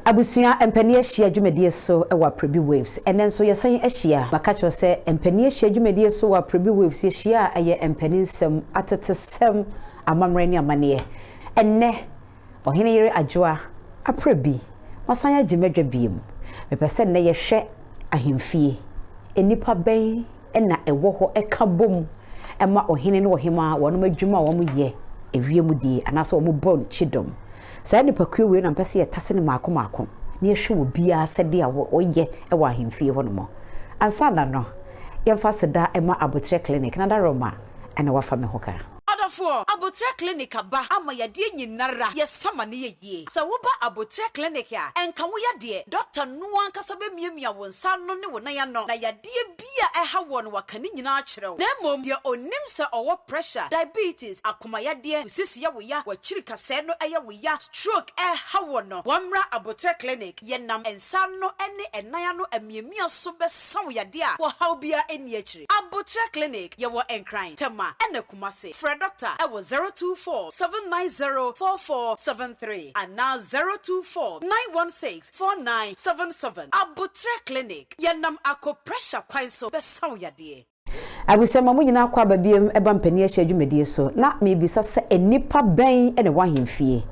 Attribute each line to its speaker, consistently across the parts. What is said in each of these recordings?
Speaker 1: Abusua mpanin ahyia dwumadie so wɔ Aprebi Waves. Ɛnnɛ nso yɛsan ahyia. Maka kyerɛ wo sɛ mpanin ahyia dwumadie so wɔ Aprebi Waves. Yɛhyia a ɛyɛ mpanin nsɛm, atetesɛm, amammerɛ ne amanneɛ. Ɛnnɛ, Ɔhene yere Adwoa, Aprebi, masan agye m'adwa biom. Mepɛ sɛ nnɛ yɛhwɛ ahemfie. Nnipa bɛn na ɛwɔ hɔ ka bom ma ɔhene ne ɔhemmaa wɔnom adwuma a wɔyɛ ewiem die anaasɛ wɔbɔ no kyidɔm? Saa nnipakuo wei na mepɛ sɛ yɛtase no mmaako mmaako na yɛhwɛ obiara sɛdeɛ a ɔyɛ wɔ ahemfie hɔ nom. Ansa na no, yɛmfa aseda mma Aboterɛ Clinic na Daroma na wafa me ho ka.
Speaker 2: Ɔdɔfoɔ, Aboterɛ Clinic aba ama yadeɛ nyinara yɛsa ma no yɛ yie. Sɛ woba Aboterɛ Clinic a, ɛnka wo yadeɛ. Dɔkta no ankasa bɛmiamia wo nsa ano ne wo nan ano na yadeɛ bi a ɛha woɔ no waka ne nyinaa akyerɛ wo. Na mmom deɛ ɔnim sɛ ɔwɔ pressure, diabetes, akoma yadeɛ, wo sisi yɛ wo ya, w'akyiri kasɛɛ no yɛ wo ya, stroke ɛha wo no, wɔmmra Aboterɛ Clinic. Yɛnam nsa ano ne ɛnan ano amiamia so bɛsa wo yadeɛ a ɔhaw biara nni akyire. Aboterɛ Clinic, yɛwɔ Nkran, Tema ɛna Kumasi. Frɛ dɔkta ɛwɔ 024 790 4473 anaa 024 916 4977. Aboterɛ Clinic, yɛnam acupressure kwan so bɛsa wo yadeɛ.
Speaker 1: Abusua ma mo nyinaa kɔ aba biom ɛba mpanin ahyia dwumadie so. Na mebisa sɛ nnipa bɛn na ɛwɔ ahemfie?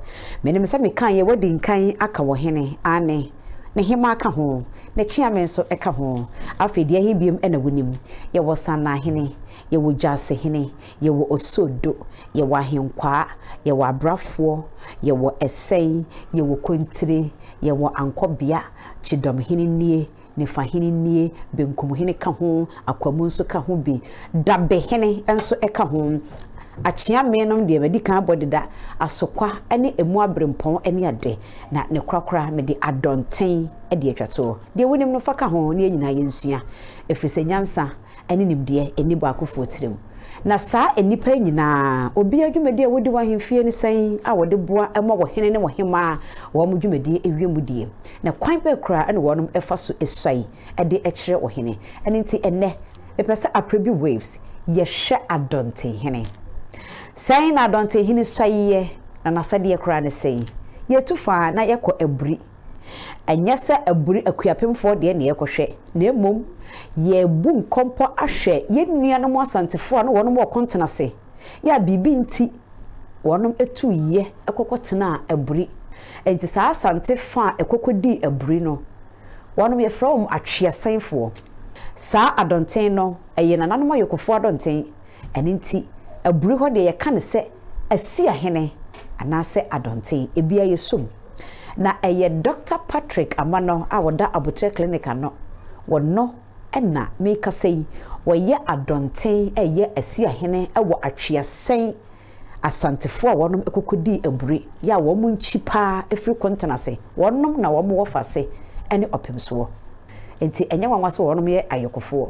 Speaker 1: Menim sɛ mekaeɛ wadi nkan aka ɔhene, aane, ne hemaa ka ho, ne kyeame nso ka ho. Afei deɛ ɛhe biom na wonim? Yɛwɔ Sannaahene, yɛwɔ Gyasehene, yɛwɔ Osodo, yɛwɔ Ahenkwaa, yɛwɔ Abrafoɔ, yɛwɔ Ɛsɛn, yɛwɔ Kontire, yɛwɔ Ankɔbea, Kyidɔmhene nie, Nifa hene nie, benkum hene ka ho, Akwamu nso ka ho bi, Dabe hene nso ka ho. Akyeame nom deɛ madi kan abɔ deda, Asokwa ne emu aberempɔn ne ade, na ne korakora mede Adɔnten de atwa toɔ. Deɛ wonim no fa ka ho na yɛn nyinaa yɛnsua, ɛfiri sɛ nyansa ne nimdeɛ nni baakofoɔ tirim. Na saa nnipa yi nyinaa, obiara dwumadi a wɔdi wɔ ahemfie ne sɛn a wɔde boa ma ɔhene ne ɔhemmaa wɔn dwumadie wie mu die, na kwan bɛn koraa na wɔnom fa so suae de kyerɛ ɔhene. Ɛno nti ɛnnɛ, mepɛ sɛ Aprebi Waves yɛhwɛ Adɔntenhene. Sɛn na Adɔntenhene suae yɛ, na n'asɛdeɛ koraa ne sɛn? Yɛtu fa na yɛkɔ Aburi. Ɛnyɛ sɛ aburi Akuapemfoɔ deɛ na yɛrekɔhwɛ, na mmom yɛrebu nkɔmpɔ ahwɛ yɛn nuanom Asantefoɔ a na wɔnom wɔ Kontenase, yɛ a biribi nti wɔnom tuu yɛ kɔkɔtenaa aburi. Enti saa Asante fa a ɛkɔkɔdii aburi no, wɔnom yɛfrɛ wɔn Atweasanfoɔ. Saa Adɔnten no, ɛyɛ nananom ayɔkofoɔ adɔnten. Ɛno nti, aburi hɔ deɛ yɛka no sɛ Asiahene anaasɛ Adɔnten, ebia yɛsɔ mu. Na ɛyɛ Dɔkta Patrick Amanor a ɔda Aboterɛ Clinic ano. Ɔno na merekasa yi, ɔyɛ Adɔnten reyɛ Asiahene wɔ Atweasɛn Asantefoɔ a wɔnom kɔkɔdii aburi yɛ a wɔn nkyi paa firi Kontenase. Wɔnom na wɔn wɔ Fase ne Ɔpemsoɔ. Nti ɛnyɛ nwanwa sɛ wɔnom yɛ ayɔkofoɔ.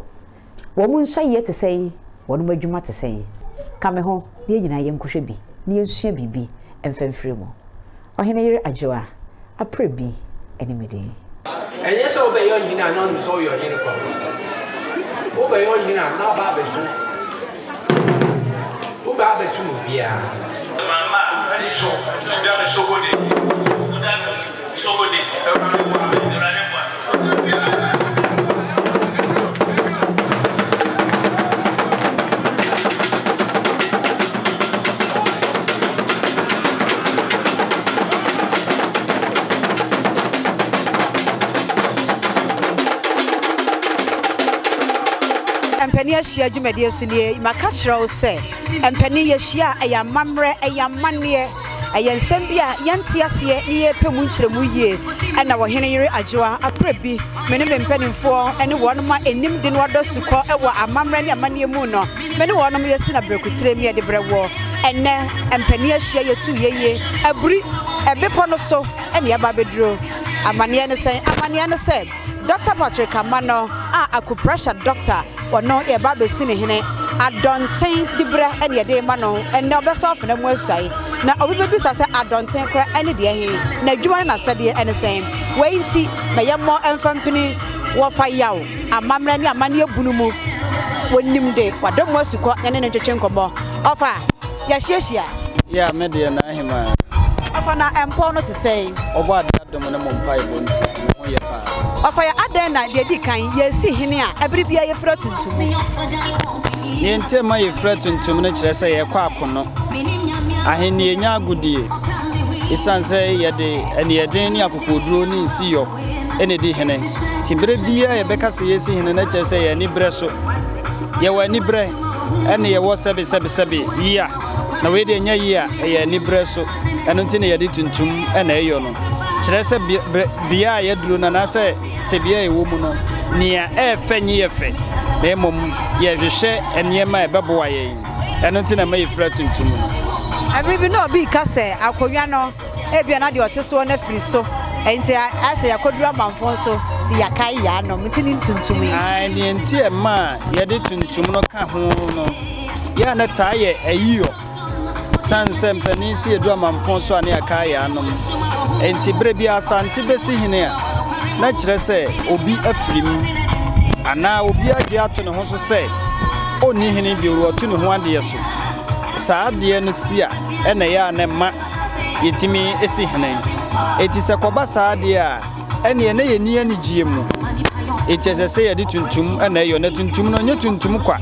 Speaker 1: Wɔn nsɔeɛ te sɛn? Wɔn adwuma te sɛn? Ka me ho na yɛn nyinaa yɛnkɔhwɛ bi na yɛnsua biribi mfa mfiri mu. Ɔhene yere Adwoa, Aprɛ bi ne me din.
Speaker 3: Ɛnyɛ sɛ wobɛyɛ ɔhene a na wonim sɛ woyɛ ɔhene kwa. Wobɛyɛ ɔhene a na woaba abɛsom. Woba abɛsom obiara.
Speaker 4: Mama so da me sogode. Woda me sogode. Awurade boa me. Awurade boa me.
Speaker 2: Mpanin ahyia dwumadie so nie. Maka kyerɛ wo sɛ mpanin yɛhyia a ɛyɛ amammerɛ, ɛyɛ amanneɛ, ɛyɛ nsɛm bi a yɛnte aseɛ ne yɛrepɛ mu nkyerɛmu yie. Ɛna ɔhene yere Adwoa aprɛ bi, me ne me mpanimfoɔ ne wɔn a ɛnim de no adɔ sukɔ wɔ amammerɛ ne amanneɛ mu no, me ne wɔnom yɛsi na berɛkutire me yɛde brɛ woɔ. Ɛnnɛ mpanin ahyia yɛtu yɛyie aburi ɛbepɔ no so ɛne yɛaba abɛduro. Amanneɛ ne sɛn? Amanneɛ ne sɛ Dɔkta Patrick Amanor a acupressure dɔkta, ɔno yɛreba abɛsi ne hene. Adɔnten diberɛ ɛne yɛde rema no. Ɛnnɛ ɔbɛsɔ afena mu asuae. Na obi bɛbisa sɛ adɔnten koraa ɛne deɛ he? N'adwuma ne n'asɛdeɛ ɛne sɛn? Wei nti ma yɛmmɔ mfa mpini wɔfa yaw, amammerɛ ne amanneɛ bunu mu. Wɔnim de, wadɔ mu asukɔ na ɛne no ntwetwe nkɔmmɔ. Ɔfa, yɛahyiahyia.
Speaker 5: Yeah, me deɛ na ahemaa.
Speaker 2: Ɔfa, na mpɔw no te sɛn?
Speaker 5: Ɔbɔ adeɛ. Adom ne mo mpaebɔ nti, me ho yɛ paa.
Speaker 2: Ɔfa yɛ adɛn na deɛ ɛdi kan yɛresi hene a, ɛbere biara yɛfira tuntum?
Speaker 5: Nea enti a ɛma yɛfira tuntum no kyerɛ sɛ yɛrekɔ akono. Ahenni nyɛ agodie. Esiane sɛ yɛde aniɛden ne akokoɔduro ne nsiyɔ na ɛdi hene nti, berɛ biara a yɛbɛka sɛ yɛresi hene no kyerɛ sɛ yɛn ani berɛ so. Yɛwɔ aniberɛ ɛne yɛwɔ sɛbesɛbesɛbe yea. Na wei deɛ ɛnyɛ yea, ɛyɛ aniberɛ so. Ɛno nti na yɛde tuntum na ɛyɔ no. Kyerɛ sɛ bea a yɛaduro no anaasɛ tebea a ɛwɔ mu no, nea ɛyɛ fɛ nye yɛ fɛ, na mmom yɛhwehwɛ nneɛma a ɛbɛboa yɛn. Ɛno nti na ɛma yɛfira tuntum no.
Speaker 2: Bere bi na obi reka sɛ akonnwa no, ebia na deɛ ɔte soɔ no afiri so, enti ayɛ sɛ yɛakɔduru amamfõ so, nti yɛakae yɛn anom nti ne tuntum yi.
Speaker 5: Ae, nea nti a ɛma yɛde tuntum no ka ho no, yɛ a na ɛtaa yɛ ayiyɔ. Esiane sɛ mpanin si edu amamfõ so a ne yɛakae yɛn anom nti, bere bi Asante besi hene a, na kyerɛ sɛ obi afiri mu anaa obi agye ato ne ho so sɛ onni hene bio, watu ne ho adeɛ so. Saa adeɛ no si a, ɛna ɛyɛ a na ɛma yɛtumi si hene. Enti sɛ kɔba saa adeɛ a, ɛnneɛ na yɛnni anigyeɛ mu. Enti ɛsɛ sɛ yɛde tuntum na ɛyɔ, na tuntum no nyɛ tuntum kwa.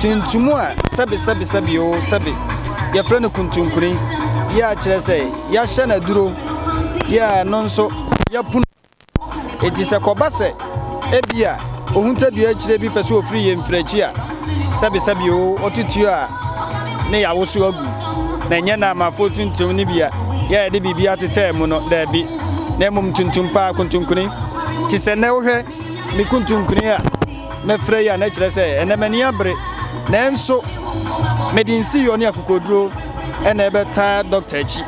Speaker 5: Tuntum a sɛbe sɛbe sɛbe oo sɛbe, yɛfrɛ no kuntunkuni, yɛ a kyerɛ sɛ yɛahyɛ no aduro, yɛ a ɛno nso yɛapono. Enti sɛ kɔba sɛ ebia ohuntadua akyire bi pɛ sɛ ofiri yɛn mfirakyi a, sɛbe sɛbe oo ɔto tuo a ne yɛawoso agu. Na ɛnyɛ Naamafoɔ tuntum no bi a yɛ a yɛde biribi atetɛɛ mu no, daabi, na mmom tuntum paa, kuntunkuni. Te sɛ nnɛ wohwɛ me kuntunkuni a mɛfrɛ yi a, na ɛkyerɛ sɛ ɛnnɛ m'ani abere. Nanso mede nsiyɔ ne akokoɔduro na ɛbɛtaa dɔkta akyi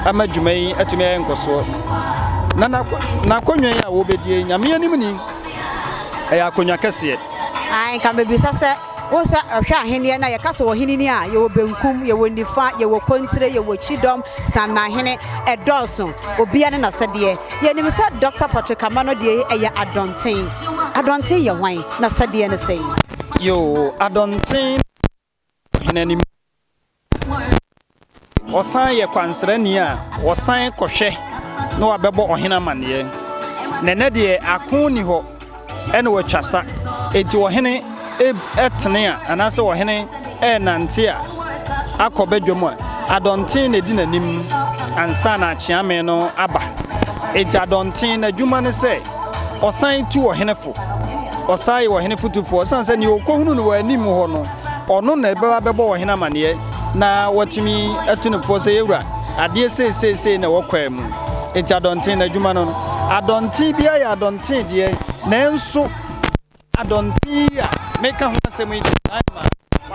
Speaker 5: ama dwuma yi atumi ayɛ nkɔsoɔ. Na n'akonnwa yi a wɔbɛdie yi, Nyame anim ni, ɛyɛ akonnwa kɛseɛ.
Speaker 2: Ae, nka mebisa sɛ, wohu sɛ ɔhwɛ ahenneɛ no a, yɛka sɛ ɔhene ni a, yɛwɔ benkum, yɛwɔ nifa, yɛwɔ kontire, yɛwɔ kyidɔm, sannahene, ɛdɔɔso. Obiara ne n'asɛdeɛ. Yɛnim sɛ Dɔkta Patrick Amano deɛ yi ɛyɛ Adɔnten. Adɔnten yɛ hwan? N'asɛdeɛ ne sɛn?
Speaker 5: Yoo, Adɔnten hene anim. Ɔsan yɛ kwansrani a ɔsan kɔhwɛ na wabɛbɔ ɔhene amanneɛ. Na ɛnɛ deɛ ako nni hɔ ɛna watwa sa. Enti ɔhene tene a anaasɛ ɔhene renante a akɔ badwam a, adɔnten na ɛdi n'anim ansa na akyeame no aba. Enti adɔnten n'adwuma ne sɛ ɔsan tu ɔhene fo. Ɔsan yɛ ɔhene fotufoɔ. Ɛsiane sɛ nea ɔkɔhunu no wɔ anim hɔ no, ɔno na ɛbɛba bɛbɔ ɔhene amanneɛ na watumi atu no foɔ sɛ, Yɛwura, adeɛ sei sei sei na ɛwɔ kwan mu. Enti adɔnten n'adwuma no no. Adɔnten biara yɛ adɔnten deɛ, nanso adɔnten yi a meka ho asɛm yi deɛ, na ma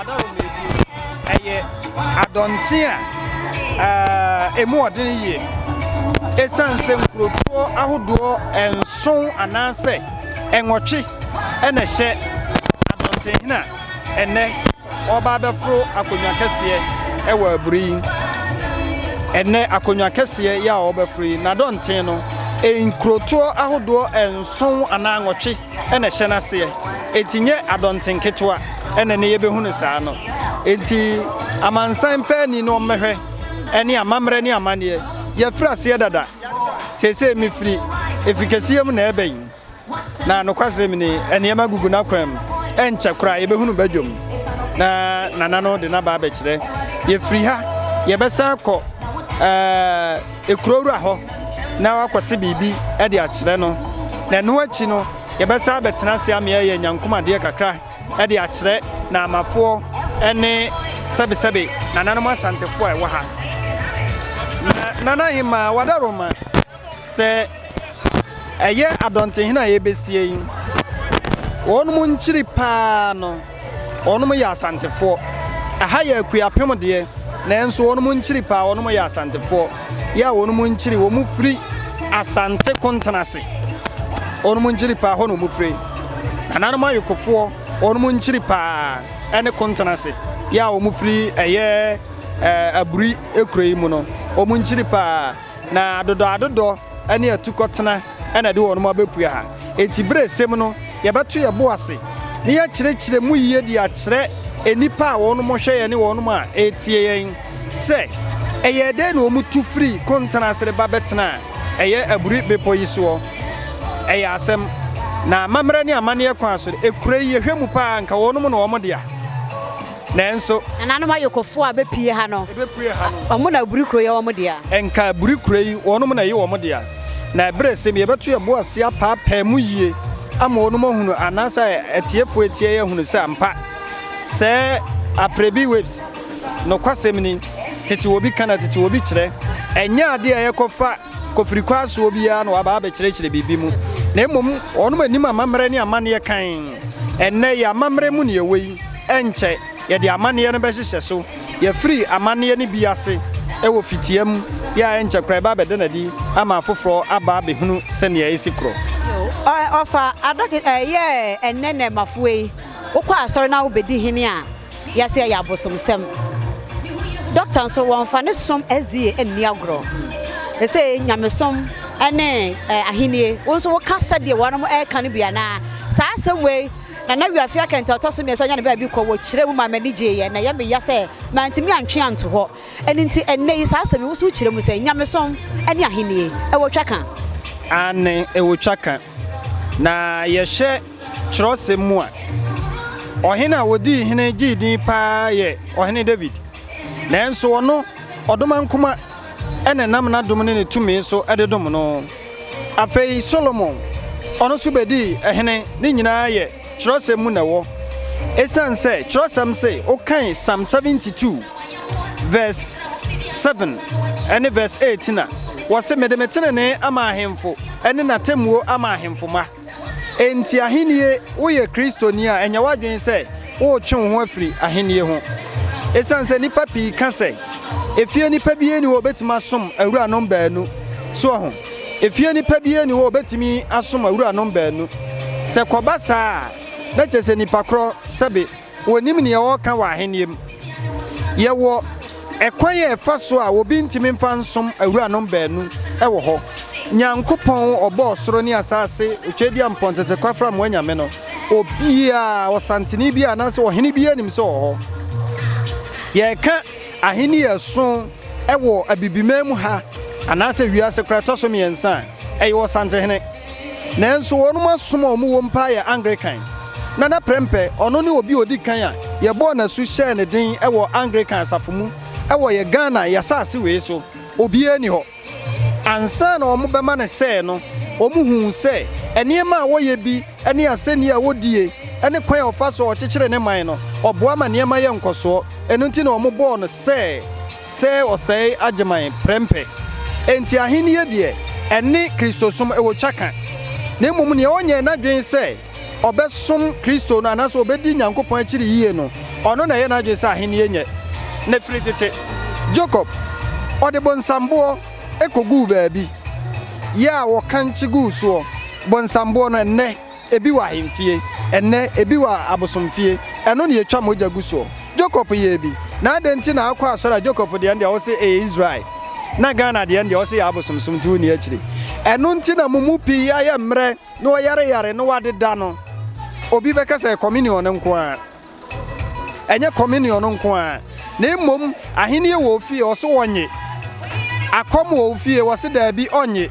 Speaker 5: wadaworo ma ebuo. Ɛyɛ adɔnten a ɛmu ɔden yie. Ɛsiane sɛ nkurotoɔ ahodoɔ nson anaasɛ nwɔtwe na ɛhyɛ adɔntenhene a ɛnnɛ ɔreba abɛforo akonnwa kɛseɛ wɔ aburi yi. Ɛnnɛ akonnwa kɛseɛ yi a ɔrebɛforo yi, n'adɔnten no, nkurotoɔ ahodoɔ nson anaa nwɔtwe na ɛhyɛ n'aseɛ. Enti nyɛ adɔnten ketewa na ɛnnɛ yɛbɛhu no saa no. Enti amansan paani no ɔmmɛhwɛ ne amammerɛ ne amanneɛ. Yɛafiri aseɛ dada. Seesei mefiri efi kɛseɛ mu na ɛreba yi, na nokwasɛm ni, nneɛma gugu n'akwan mu. Ɛnkyɛ koraa yɛbɛhunu badwam na nana no de n'aba abɛkyerɛ. Yɛfiri ha, yɛbɛsan akɔ ɛɛ ekuro wura hɔ na wakɔse biribi de akyerɛ no. Na ɛno akyi no, yɛbɛsan abɛtena ase ama yɛayɛ nyankomadeɛ kakra. de akyerɛ Naamafoɔ ne sɛbesɛbe nananom Asantefoɔ a ɛwɔ ha. Na Nana Ahemaa Wadaroma, sɛ ɛyɛ Adɔntehene a yɛbɛsie yi, wɔnom nkyiri paa no, wɔnom yɛ Asantefoɔ. Ɛha yɛ Akuapem deɛ, nanso wɔnom nkyiri paa wɔnom yɛ Asantefoɔ. Yɛ a wɔnom nkyiri, wɔn firi Asante Kontenase. Wɔnom nkyiri paa hɔ na wɔn firi. Nananom ayokofoɔ, wɔnom nkyiri paa ɛne Kontenase. Yɛ a wɔn firi ɛyɛ Aburi kuro yi mu no, wɔn nkyiri paa. Na adodɔ adodɔ ne atukɔtena na ɛde wɔnom abɛpue ha. Enti berɛ ɛsɛ mu no, yɛbɛto yɛn bo ase na yɛakyerɛkyerɛ mu yie de akyerɛ nnipa a wɔnom hwɛ yɛn ne wɔnom a ɛretie yɛn sɛ, ɛyɛɛ dɛn na wɔtu firii Kontenase de ba bɛtenaa. ɛyɛ Aburi bepɔ yi soɔ. Ɛyɛ asɛm. Na amammerɛ ne amanneɛ kwan so no, ekuro yi yɛhwɛ mu paa a, anka wɔnom na wɔn dea. Nanso.
Speaker 2: Nananom ayokofoɔ a bɛpue ha no,
Speaker 5: Ɛbɛpue ha no.
Speaker 2: wɔn na Aburi kuro yɛ wɔn dea.
Speaker 5: Nka Aburi kuro yi, wɔnom na ɛyɛ wɔn dea. Na ɛberɛ sɛm yɛbɛto yɛn bo ase apaapae mu yie ama wɔnom ahunu anaasɛ atiefoɔ atie yɛn ahunu sɛ ampa sɛ Aprebi Waves nokwasɛm ni, tete obi ka na tete obi kyerɛ. Ɛnyɛ adeɛ a yɛkɔfa kofirikwasoɔ biara na waba abɛkyerɛkyerɛ biribi mu, na mmom wɔnom anim amammerɛ ne amanneɛ kann. Ɛnnɛ yɛ amammerɛ mu na yɛwɔ yi, ɛnkyɛ yɛde amanneɛ no bɛhyehyɛ so. Yɛafiri amanneɛ no bi ase wɔ fitia mu yɛ a ɛnkyɛ koraa ɛbɛ abɛda no adi ama afoforɔ aba abɛhunu sɛdeɛ ɛsi korɔ.
Speaker 2: Ɔfa adɔke ɛyɛ ɛnnɛ nnɛɛmafoɔ yi, wokɔ asɔre na wobɛdi hene a, yɛse ɛyɛ abosomsɛm. Dɔkta nso wɔmfa ne som SDA nni agorɔ. Ɛsɛ nyamesom ne ahennie, wo nso woka sɛdeɛ wɔnom ɛreka no bi anaa? Saa asɛm wei Nana Wiafe Akɛntɛ a ɔtɔ so mmiɛnsa nya ne baabi kɔ wɔ kyerɛ mu maa m'ani gyeeɛ na ɛyɛ me ya sɛ mantumi antwe anto hɔ. Ɛno nti ɛnnɛ yi saa asɛm yi wo nso wokyerɛ mu sɛ nyamesom ne ahennie ɛwɔ twaka?
Speaker 5: Aane, ɛwɔ twaka. Na yɛhwɛ kyerɛwsɛm mu a, ɔhene a ɔdii hene gyee din paa yɛ Ɔhene David. Nanso ɔno, ɔdomankoma na ɛnam n'adom ne ne tumi so de dom no. Afei Solomon, ɔno nso bedii hene, ne nyinaa yɛ kyerɛwsɛm mu na ɛwɔ. Esiane sɛ kyerɛwsɛm se wokan Psalm 72 verse 7 ne verse 8 a, wɔse, Mede me tenenee ama ahemfo ne n'atemmuo ama ahemfo mma. Enti Ahenni, woyɛ Kristoni a, ɛnyɛ w'adwene sɛ woretwe wo ho afiri Ahenni ho. Esiane sɛ nnipa pii ka sɛ, Efie nipa biara nni hɔ a obetumi asom awuranom baanu. So wahu? Efie nipa biara nni hɔ a obetumi asom awuranom baanu. Sɛ ɛkɔba saa a, na kyerɛ sɛ nnipa korɔ, sɛbe, Wɔnnim nea wɔreka wɔ ahenni mu. Yɛwɔ ɛkwan a ɛfa so a obi ntumi mfa nsom awuranom baanu wɔ hɔ. Nyankopɔn ɔbɔɔ soro ne asaase, Otweaduampɔn, tete kwafra mmoa nyame no, obiara, ɔsantene biara anaasɛ ɔhene biara nim sɛ ɔwɔ hɔ. Yɛreka ahenni a ɛso wɔ Abibiman mu ha anaasɛ wiase koraa ɛtɔ so mmiɛnsa a, ɛyɛ ɔsantehene. Nanso wɔnom asom a wɔn wom paa yɛ Anglican. Nana Prempeh, ɔno ne obi a ɔdi kan a yɛbɔɔ no asu hyɛɛ no den wɔ Anglican asafo mu wɔ yɛ Ghana yɛasase wei so. Obiara nni hɔ. Ansa na wɔn bɛma no sɛɛ no, wɔn huu sɛ nneɛma a wɔyɛ bi ne asɛnni a wɔdie ne kwan a ɔfa so a ɔkyekyere ne man no, ɔboa ma nneɛma yɛ nkɔsoɔ. Ɛno nti na wɔbɔɔ no sɛ sɛ ɔsɛe Agyeman prɛmpɛ. Enti ahennie deɛ, ɛne Kristosom wɔ twaka. Na mmom nea ɔnyɛɛ n'adwene sɛ ɔbɛsom Kristo no anaasɛ ɔbɛdi Nyankopɔn akyiri yie no, ɔno na ɛyɛ n'adwene sɛ ahennie nyɛ. Na firi tete, Jacob, ɔde bonsamboɔ kɔguu baabi, yɛ a wɔkankye guu soɔ, bonsamboɔ no, ɛnnɛ, Ebi wɔ ahemfie, ɛnnɛ, ebi wɔ abosomfie. Ɛno na yɛtwa mogya gu soɔ. Jacob yɛɛ bi. Na adɛn nti na wokɔ asɔre a Jacob deɛ no deɛ wose ɛyɛ Israel, na Ghana deɛ no deɛ wose yɛ abosomsom nti wonni akyire? Ɛno nti na mo mu pii ayɛ mmerɛ na wɔyareyare na wɔadeda no. Obi bɛka sɛ ɛyɛ communion no nko ara. Ɛnyɛ communion no nko ara, na mmom ahenni wɔ wo fie, ɔso ɔnye. Akɔm wɔ wo fie, wɔse daabi, ɔnye.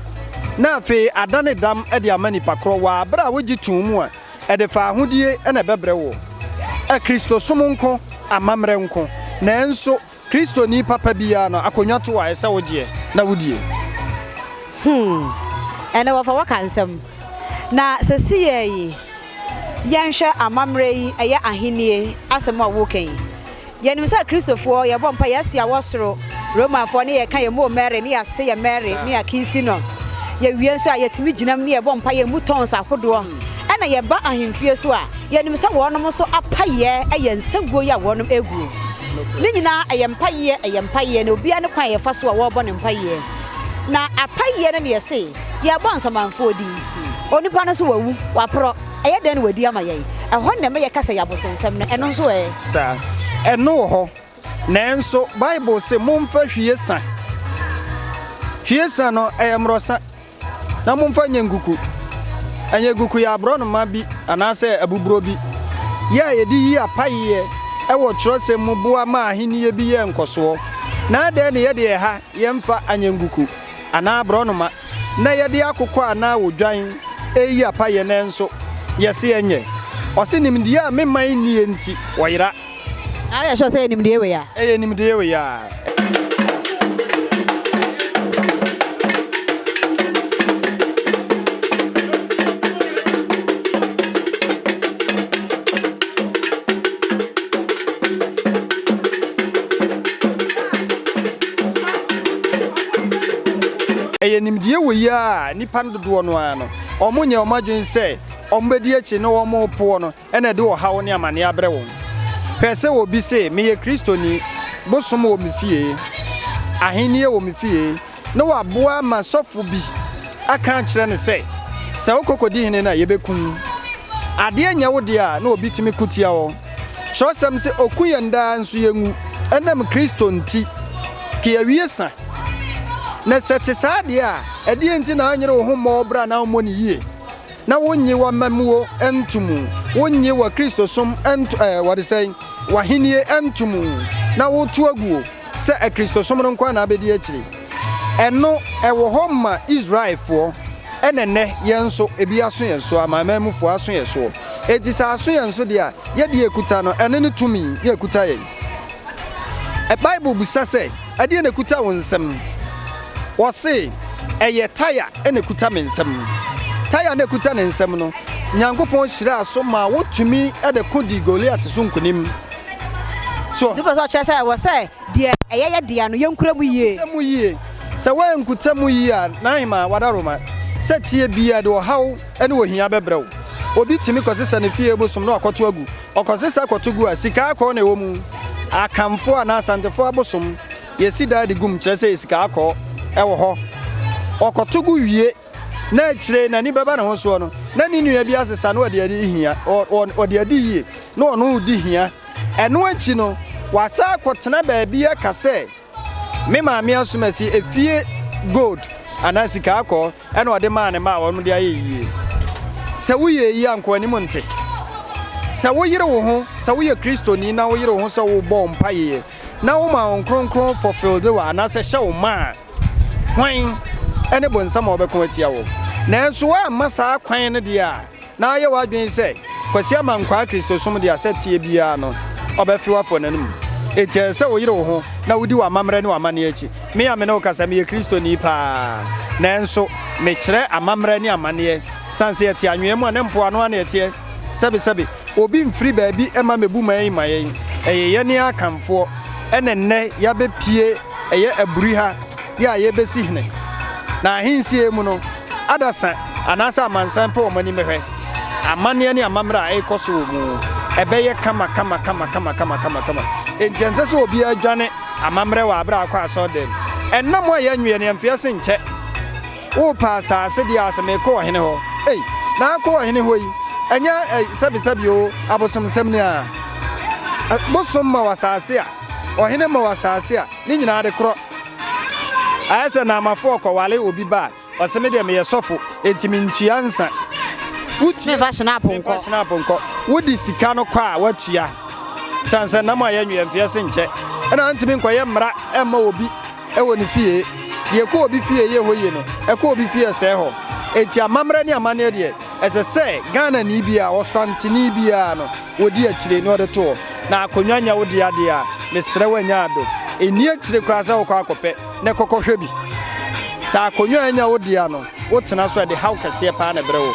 Speaker 5: Na afei adane dam de ama nipa korɔ wɔ abere a wogye too mu a, ɛde faahodie na ɛbɛbrɛ woɔ. Akristosom nko, amammerɛ nko, nanso Kristoni papa biara no, akonnwa to a, ɛsɛ wogyeɛ na wodie.
Speaker 2: Hmm, ɛnɛ wɔfa wɔka nsɛm. Na seseiɛ yi, yɛnhwɛ amammerɛ yi, ɛyɛ ahennie asɛm a woreka yi. Yɛnim sɛ Kristofoɔ, yɛbɔ mpaeɛ, yɛse awɔ soro, Romanfoɔ ne yɛka yɛn Mary ne yɛase yɛ Mary ne yɛakiisi no. Yɛwie nso a, yɛtumi gyina mu ne yɛbɔ mpaeɛ mu tons ahodoɔ. Ɛna yɛba ahemfie so a, yɛnim sɛ wɔnom nso apayɛ yɛ nsaguo yi a wɔnom ɛguo. Ne nyinaa ɛyɛ mpaeɛ, ɛyɛ mpaeɛ, na obiara ne kwan a yɛfa so a wɔrebɔ ne mpaeɛ. Na apaeɛ no na yɛse yɛrebɔ nsamanfoɔ din. Onipa no nso wawu, waporɔ, ɛyɛ dɛn na wadi ama yɛn? Ɛhɔ na ɛma yɛka sɛ ɛyɛ abosonsɛm no, ɛno nso ɛ?
Speaker 5: Saa. Ɛno wɔ hɔ. Nanso Bible se momfa hwiesa. Hwiesa no, ɛyɛ mmorɔsa. Na momfa nyɛ nkuku. Ɛnyɛ nkuku yɛ aborɔnoma bi anaasɛ abuburo bi. Yɛ a yɛde yi apayeɛ wɔ twerɛsɛm mu boa ma ahennie bi yɛ nkɔsoɔ. Na adɛn ne yɛde ɛha yɛmfa anyɛ nkuku anaa aborɔnoma? na yɛde akokɔ anaa odwan reyi apayɛ nanso yɛse ɛnyɛ. Ɔse nimdeɛ a me man nnie nti wɔyera.
Speaker 2: Na woyɛ sure sɛ ɛyɛ nimdeɛ wei a?
Speaker 5: Ɛyɛ nimdeɛ wei a. Ɛyɛ nimdeɛ wei ara a nnipa no dodoɔ no ara no, wɔnyɛ wɔn adwene sɛ wɔbɛdi akyire na wɔrepoɔ no na ɛde ɔhaw ne amaneɛ abrɛ wɔn. Hwɛ sɛ obi se, Meyɛ Kristoni, bosom wɔ me fie, ahennie wɔ me fie, na waboa ma sɔfo bi aka akyerɛ no sɛ, Sɛ wokɔ kɔdi hene no a, yɛbɛku wo. Adeɛ nyɛ wo dea a, na obi tumi ko tia wo. Kyerɛwsɛm se, Oku yɛn daa nso yɛnwu, ɛnam Kristo nti, ke yɛawie sa. Na sɛ ɛte saa deɛ a, ɛdeɛn nti na wonyere wo ho mmɔ wo bra na wommɔ no yie, na wonnye w'amammuo nto mu, wonnye w'Akristosom nto, ɛɛ, wɔde sɛn, w'ahennie nto mu, na woto aguo sɛ Akristosom no nko ara na abɛdi akyire? Ɛno, ɛwɔ hɔ ma Israelfoɔ, ɛna ɛnnɛ yɛn nso, ebi aso yɛn so, amanamanmufoɔ aso yɛn soɔ. Enti sɛ aso yɛn so deɛ a, yɛ deɛ ɛkuta no, ɛno ne tumi yɛ ɛkuta yɛn. Bible bisa sɛ, Ɛdeɛn na ɛkuta wo nsam? Ɔse, Ɛyɛ taya na ɛkuta me nsam. Taya na ɛkuta ne nsam no, Nyankopɔn hyiraa so maa wotumi de ko dii Goliat so nkonim.
Speaker 2: So. Nti wopɛ sɛ ɔkyerɛ sɛ ɛwɔ sɛ deɛ ɛyɛ yɛ dea no yɛnkura mu yie?
Speaker 5: Yɛnkuta mu yie. Sɛ woankuta mu yie a, n'ahemaa, w'adaworoma, sɛ teɛ biara de ɔhaw ne ohia bɛbrɛ wo. Obi tumi kɔsesa ne fie bosom na wakɔto agu. Ɔkɔsesa kɔto gu a, sika akɔɔ na ɛwɔ mu. Akanfoɔ anaa Asantefoɔ abosom, yɛsi dan de gu mu, kyerɛ sɛ sika akɔɔ wɔ hɔ. Ɔkɔto gu wie na akyire n'ani bɛba ne ho soɔ no, na ne nua bi asesa na ɔde adi hia, ɔde adi yie na ɔno redi hia. Ɛno akyi no, wasan akɔtena baabi aka sɛ, Me maame asomasi efie gold anaa sika akɔɔ ɛna ɔde maa ne mma a wɔn de ayɛ yie. Sɛ woyɛ eyi a nka w'anim nte. Sɛ woyere wo ho, sɛ woyɛ Kristoni na woyere wo ho sɛ wobɔ mpaeɛ na woma Honhom Kronkron fulfilled wo anaasɛ hyɛ wo ma a, hwan ne bonsam a ɔbɛko atia wo? Nanso woamma saa kwan no deɛ a, na ayɛ w'adwene sɛ Kwasi Amankwaa Kristosom de asɛteɛ biara no, ɔbɛfe wo afɔ n'anom. Enti ɛsɛ sɛ woyere wo ho na wodi w'amammerɛ ne w'amanneɛ akyi. Me a me ne wo kasa, meyɛ Kristoni paa, nanso mekyerɛ amammerɛ ne amanneɛ. Sane sɛ yɛte anwea mu a, ne mpoano ara na yɛteɛ. Sɛbesɛbe, obi mfiri baabi mma mmɛbu man yi mma yɛn. Ɛyɛ yɛn Akanfoɔ na nnɛ yɛabɛpue ɛyɛ aburi ha. yɛ a yebesi hene. Na ahensie mu no, adasa anaasɛ amansan pɛ wɔn ani mmɛhwɛ amanneɛ ne amammerɛ a ɛrekɔ so wɔ mu. Ɛbɛyɛ kama kama kama kama kama kama kama. Enti ɛnsɛ sɛ obiara dwane amammerɛ wɔ abere a akɔ asɔredan mu. Ɛnam a yɛnweɛ no, yɛmfe ase nkyɛ. Worepɛ asase deɛ a, sɛ merekɔ ɔhene hɔ. Ei, na akɔ ɔhene hɔ yi, ɛnyɛ sɛbesɛbe o, abosomsɛm ni a. Bosom ma wo asase a, ɔhene ma wo asase a, ne nyinaa de korɔ. Ayɛ sɛ Naamafoɔ kɔware obi ba a, ɔse me deɛ meyɛ sɔfo, enti mentua nsa. Wotua,
Speaker 2: Memfa hynapo nkɔ.
Speaker 5: Memfa hynapo nkɔ. Wode sika no kɔ a, woatua. Sane sɛ nam a yɛnwe yɛmfeɛ se nkyɛ. Ɛna wontumi nkɔyɛ mmara mma obi wɔ ne fie. Deɛ ɛkɔ obi fie yɛ hɔ yie no, ɛkɔ obi fie ɛsɛe hɔ. Enti amammerɛ ne amanneɛ deɛ, ɛsɛ sɛ Ghanani biara, Ɔsanteni biara no, Wodi akyire na ɔde to hɔ. Na akonnwa nyɛ wo dea deɛ a, mesrɛ wo anya ado. Nni akyire koraa sɛ wokɔ akɔpɛ na kɔkɔhwɛ bi. Sɛ akonnwa a ɛnyɛ wo dea no, wotena so a, ɛde haw kɛseɛ paa na ɛbrɛ wo.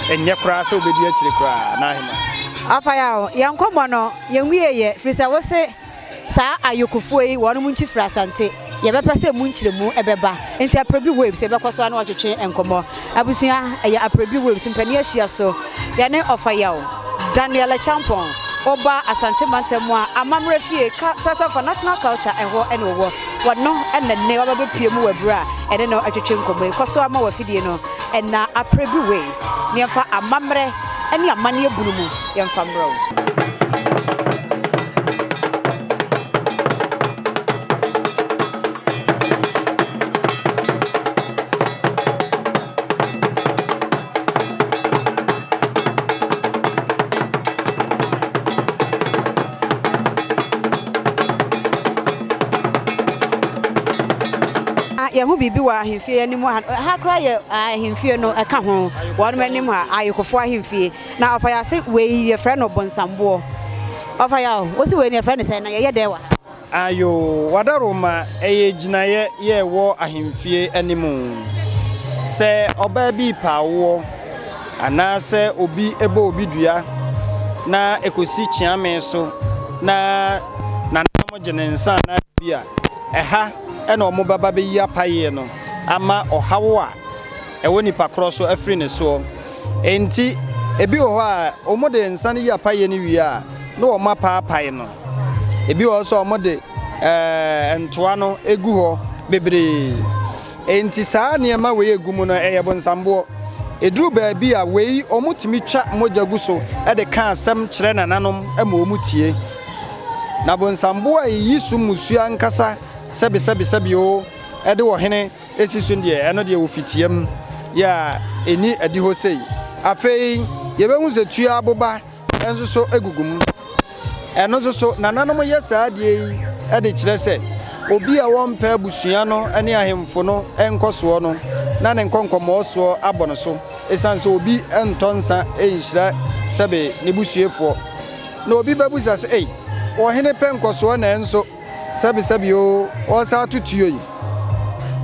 Speaker 5: Ɛnyɛ koraa sɛ wobɛdi akyire koraa, N'aheman.
Speaker 2: Ɔfa yaw, yɛn nkɔmmɔ no, yɛnwieeɛ, firi sɛ wose Saa ayokofoɔ yi wɔnom nkyi firi Asante, yɛbɛpɛ sɛ emu nkyerɛmu bɛba. Nti Aprebi Waves yɛbɛkɔ so ara ne wɔatwetwe nkɔmmɔ. Abusua, ɛyɛ Aprebi Waves mpanin ahyia so, yɛne Ɔfayaw Daniel Acheampong, woba Asante mantam mu a, Amammerɛ Fie, Centre for National Culture, ɛhɔ na ɔwɔ. Wɔno na nnɛ waba bɛpue mu wɔ abura a yɛne no twetwe nkɔmmɔ yi. Kɔ so ara ma w'afidie no nna Aprebi Waves na yɛmfa amammerɛ ne amanneɛ bunu mu yɛmfa mmerɛ wo. yɛho biribi wɔ ahemfie anim ha. Ha koraa yɛ ahemfie no ɛka ho. Wɔnom anim ha, ayekofoɔ ahemfie. Na ɔfa yɛ ase wei yɛfrɛ no bonsamboɔ. Ɔfa yɛ o, wosi wei no yɛfrɛ no sɛn na yɛyɛ dɛn wɔ ha?
Speaker 5: Ayo, Wadaroma ɛyɛ gyinaeɛ yɛ ɛwɔ ahemfie anim. Sɛ ɔbaa bi repɛ awoɔ anaasɛ obi bɔ obi dua na ɛkɔsi kyeame so na nananom gye ne nsa anaa biribi a, ɛha na wɔbɛba bɛyi apaeɛ no ama ɔhaw a ɛwɔ nipa korɔ so afiri ne soɔ. Enti ebi wɔ hɔ a wɔde nsa no yi apaeɛ no wie a na wɔapaapae no. Ebi wɔ hɔ nso a wɔde ɛɛ ntoa no gu hɔ bebree. Enti saa nneɛma wei egu mu no ɛyɛ bonsamboɔ. Eduru baabi a wei wɔtumi twa mogya gu so de ka asɛm kyerɛ nananom ma wɔtie. Na bonsamboɔ a eyi so mmusua ankasa sɛbesɛbesɛbe oo de ɔhene si so deɛ, ɛno deɛ wɔ fitiam yɛ a ɛnni adihɔ sei. Afei yɛbɛhu sɛ tua aboba nso so gugu mu. Ɛno nso so, nananom yɛ saa adeɛ yi de kyerɛ sɛ obi a wɔmpɛ abusua no ne ahemfo no nkɔsoɔ no, na ne nkɔnkɔmmɔɔ soɔ abɔ no so, ɛsiane sɛ obi ntɔ nsa nhyira sɛbe ne busuefoɔ. Na obi bɛbusa sɛ, Ei, ɔhene pɛ nkɔsoɔ nanso Sɛbisɛbi oo, wɔsan ato tuo yi.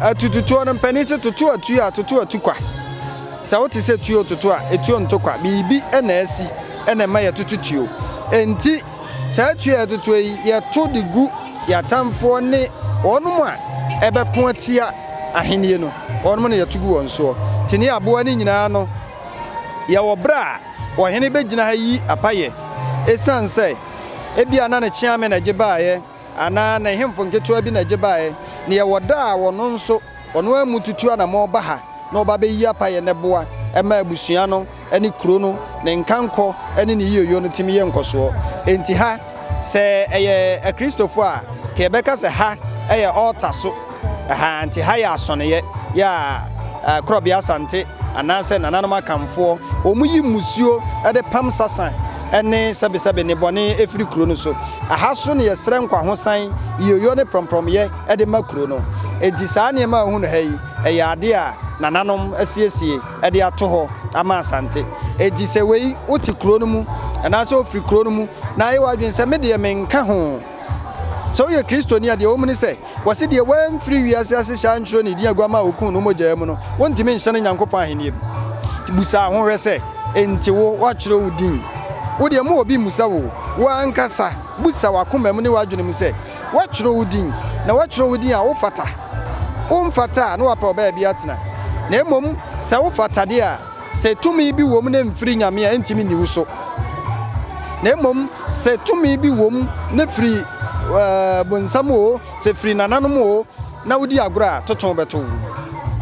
Speaker 5: Atututuo no, mpanin se toto atuo a, toto atu kwa. Sɛ wote sɛ tuo toto a, etuo nto kwa. Biribi na asi na ɛma yɛtoto tuo. Enti, saa tuo a yɛtoto yi, yɛto de gu yɛn atamfoɔ ne wɔnom a ɛbɛko atia ahennie no, wɔnom na yɛto gu wɔn soɔ. Nti ne aboa no nyinaa no, yɛwɔ berɛ a ɔhene bɛgyina ha yi apayɛ. Esiane sɛ ebia na ne kyeame na ɛgye baeɛ anaa ne nhemfo nketewa bi na ɛgye baeɛ, na yɛwɔ da a ɔno nso, ɔno ara mu tutu anammɔn ba ha na ɔba bɛyi apayɛ na ɛboa ma abusua no ne kuro no, ne nkankɔ ne ne yieyɔ no tumi yɛ nkɔsoɔ. Enti ha, sɛ ɛyɛ Akristofoɔ a, ka yɛbɛka sɛ ha yɛ altar so. Ɛha nti ha yɛ asɔneyɛ yɛ a Korɔbea Asante anaasɛ nananom Akanfoɔ wɔn yi mmusuo de pam sasa ne sɛbesɛbe nnebɔne firi kuro no so. Aha so na yɛsrɛ nkwahosan, yieyɔ ne prɔmprɔmyɛ de ma kuro no. Enti saa nneɛma a wohu no ha yi, ɛyɛ adeɛ a nananom asiesie de ato hɔ ama Asante. Enti sɛ wei wote kuro no mu anaasɛ wofiri kuro no mu na ayɛ w'adwene sɛ me deɛ menka ho. Sɛ woyɛ Kristoni a, deɛ ɛwɔ mu ne sɛ, Wɔse deɛ wamfiri wiase asehyɛ antwerɛ ne din aguammaa a wɔkuu no mogyaa mu no, wontumi nhyɛne Nyankopɔn ahennie mu. Nti busa ho hwɛ sɛ, enti wo, woatwerɛ wo din? Wo deɛ, mma obi mmusa wo o, wo ankasa busa w'akoma mu ne w'adwene mu sɛ, woatwerɛ wo din? Na woatwerɛ wo din a, wofata? Womfata a, na woapɛ ɔbaabi atena. Na mmom sɛ wofata deɛ a, Sɛ tumi bi wom na emfiri Nyame a, entumi nni wo so. Na mmom sɛ tumi bi wom na firi bonsam oo, sɛ firi nananom oo, na wodi agorɔ a, toto bɛto wo.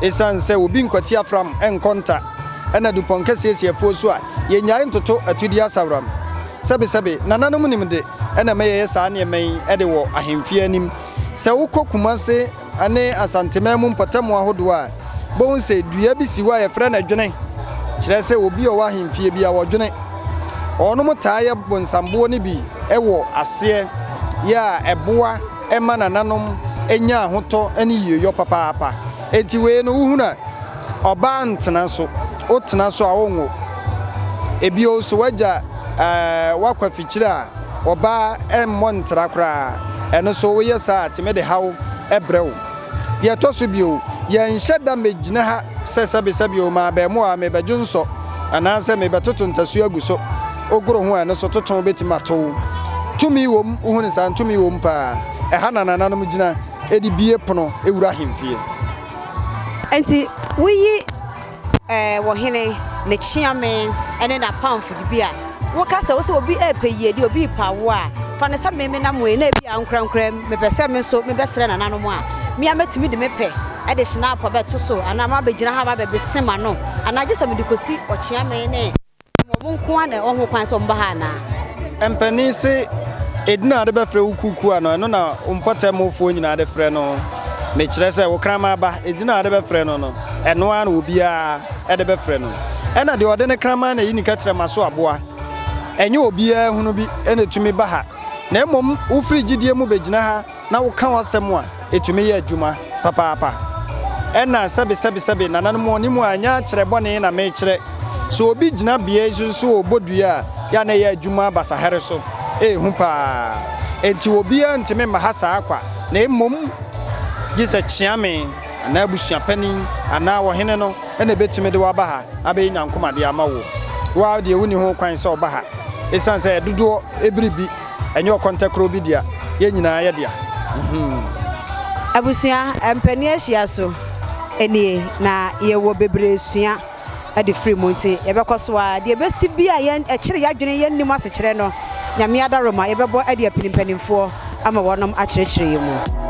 Speaker 5: Esiane sɛ obi nkwati afram nkɔ nta, ɛna dupɔn kɛseɛ si afuo so a, yɛnnyae ntoto atudi asaworam. Sɛbesɛbe, nananom nim de, ɛna ɛma yɛyɛ saa nneɛma yi de wɔ ahemfie anim. Sɛ wokɔ Kumase, ne Asanteman mu mpɔtam ahodoɔ a, bohu sɛ dua bi si hɔ a yɛfrɛ no ɛdwene, kyerɛ sɛ obi a ɔwɔ ahemfie bi a ɔdwene. Wɔnom taa yɛ bonsamboɔ no bi wɔ aseɛ yɛ a ɛboa ma nananom nya ahotɔ ne yieyɔ papaapa. Enti wei no wohunu a, ɔbaa ntena so, wotena so a wonwo. Ebio nso w'agya woakɔ afikyire a, Ɔbaa mmɔ ntra koraa. Ɛno nso woyɛ saa a, tumi de haw brɛ wo. Deɛ ɛtɔ so bio, yɛnhyɛ da mmɛgyina ha sɛ sɛbesɛbe o, m'abaamua, merebɛdwo nsɔ anaasɛ merebɛtoto ntasuo agu so. Wogoro ho a, ɛno nso toto bɛtumi ato wo. Tumi wom, wohu no saa? Tumi wom paa. Ɛha na nananom gyina de bue pono wura ahemfie.
Speaker 2: Enti woyi Ɛɛ, ɔhene, ne kyeame ne n'apamfo biribi a, woka sɛ wo sɛ obi repɛ yiedi, obi repɛ awo a, fa no sɛ me menam wei na ebi a ankorankorɛ mepɛ sɛ me nso mebɛsrɛ nananom a, me ara mɛtumi de me pɛ de hynapo abɛto so anaa mabɛgyina ha mabɛbese m'ano anaa gye sɛ mede kɔsi ɔkyeame ne Wɔn nko ara na ɛwɔ ho kwan sɛ wɔba ha anaa?
Speaker 5: Mpanin se, Edin a wode bɛfrɛ wo kuukuu no, ɛno na wo mpɔtammufoɔ nyinaa de frɛ no. Mekyerɛ sɛ, wo kraman ba, edin a wode bɛfrɛ no no, ɛno ara na obiara de bɛfrɛ no. Ɛna deɛ ɔde ne kraman na ɛyi ne kɛtrɛma so aboa. Ɛnyɛ obiara hunu bi na ɛtumi ba ha, na mmom wofiri gyidie mu bɛgyina ha na woka w'asɛm a, ɛtumi yɛ adwuma papaapa. Ɛna sɛbe sɛbe sɛbe nananom wɔn mu a ɛnyɛ akyerɛ bɔne na mekyerɛ. Sɛ obi gyina bea yi so so ɔrebɔ dua a, yɛ a na ɛyɛ adwuma basahɛre so. Ɛyɛ hu paa. Enti obiara ntumi mma ha saa kwa, na mmom gye sɛ kyeame anaa abusuapanin anaa ɔhene no na ɛbɛtumi de wo aba ha abɛyɛ nyankomadeɛ ama wo. Wo ara deɛ wonni ho kwan sɛ woba ha. Ɛsiane sɛ dodoɔ biribi, ɛnyɛ ɔkɔntɛkorɔ bi dea, yɛn nyinaa yɛ dea.
Speaker 2: Abusua, mpanin ahyia so nie, na yɛwɔ bebree sua. de firi mu nti yɛbɛkɔ so ara. Deɛ ɛbɛsi bi a yɛn ɛkyere yɛadwene yɛnnim asekyerɛ no, Nyame adaworoma yɛbɛbɔ de apini mpanimfoɔ ama wɔnom akyerɛkyerɛ yɛn mu.